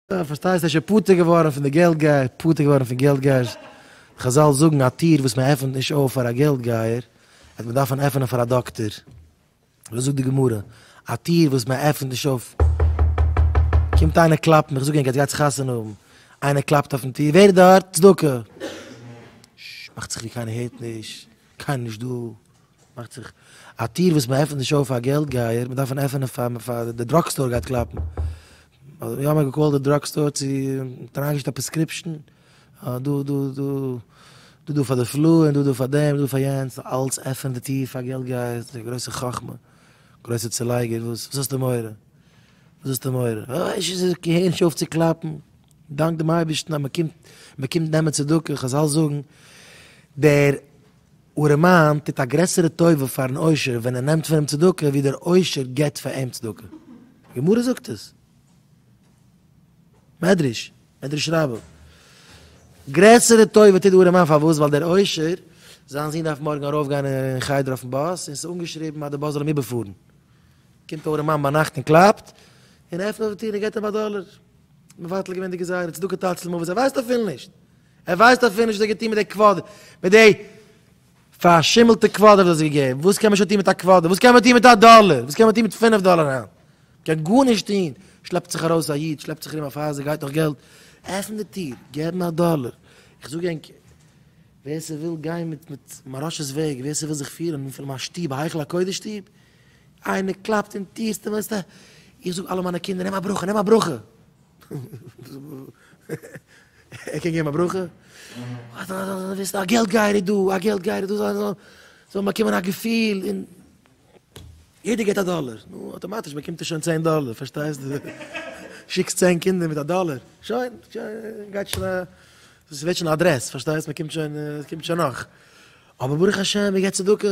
פארשטייסט ער איז שוין פטור געווארן פון די געלט גייער, פטור געווארן פון געלט גייערס, חזל זאגן א טיר וואס מען עפענט נישט אויף פאר א געלט גייער, וועט מען דארפן עפענען פאר א דאקטער, וואס זאגט די גמרא, א טיר וואס מען עפענט נישט אויף, קומט איינער קלאפן, איך זאג ענק עטס גייטס חתונה האבן, איינער קלאפט אויפן טיר, ווער איז דארט? צדקה! ששש, מאכט זיך ווי קיינער הערט נישט, קיינער נישט דא. מאכט זיך א טיר וואס מען עפענט נישט אויף פאר געלט גייער, מען דארף עפענען פאר פאר די דראג סטאר גייט קלאפן, יא מען האט געקאלט די דראג סטאר צו מען האט אריינגעשיקט א prescription, דא דא דא דא דא פאר די flu און דא דא פאר דעם דא פאר יענץ, אלץ עפענען די טיר פאר געלט גייער, ס'איז א גרויסע חכמה, גרויסע צולייגער, וואס וואס האסטו מורא? וואס האסטו מורא? הער נישט אויף צו קלאפן, דאנק דעם אייבערשטן אז מען קומט מען קומט נעמען צדקה, חזל זאגן דער ארעמאן טוט א גרעסערע טובה פארן עושר ווען ער נעמט פון אים צדקה ווי דער עושר געבט פאר אים צדקה. גמרא זאגט עס. מדרש, מדרש רבה. גרעסערע טובה טוט די ארעמאן פארוואס? ווייל דער עושר, זיין זון דארף מארגן ארויפגיין אין חדר אויפן באס און ס'איז אנגעשריבן אז די באס זאל אים איבערפארן. קומט א ארעמאן ביינאכט און קלאפט און עפנט אויף די טיר און געבט אים א דאלער. מבטל געווען די גזירה, צדקה תציל ממוות, ער ווייסט אפילו נישט. ער ווייסט אפילו נישט וואס ער האט געטון מיט די quarter, מיט די פארשימלטע quarter וואס ער האט געגעבן, וואס קען מען שוין טון מיט א quarter, וואס קען מען טון מיט א דאלער, וואס קען מען טון מיט פינף דאלער היינט, מען קען גארנישט טון, שלעפט זיך ארויס א איד, שלעפט זיך ארום אויף הייזער, גייט נאך געלט, עפן די טיר, געב אים א דאלער, איך זאג ענק, ווער ס'וויל גיין מיט מיט מוהרא"ש'ס וועג, ווער ס'וויל זיך פירן פון א שטוב, א היכל הקודש שטוב, איינער קלאפט אין טיר, איך זאג אלע מיינע קינדער, נעם א ברכה, נעם א ברכה. ער קען געבן א ברכה? ווילסט א געלט גייער איז דא, א געלט גייער איז דא, זאל באקומען א געפיל און יעדער געבט א דאלער, נו אטאמאטיש באקומט ער שוין צען דאלער, פארשטייסט? שיקסט צען קינדער מיט א דאלער, שוין, גייט שוין א, עס ווערט שוין א אדרעס, פארשטייסט? מען קומט שוין, עס קומט שוין נאך, אבער ברוך השם מען געבט צדקה.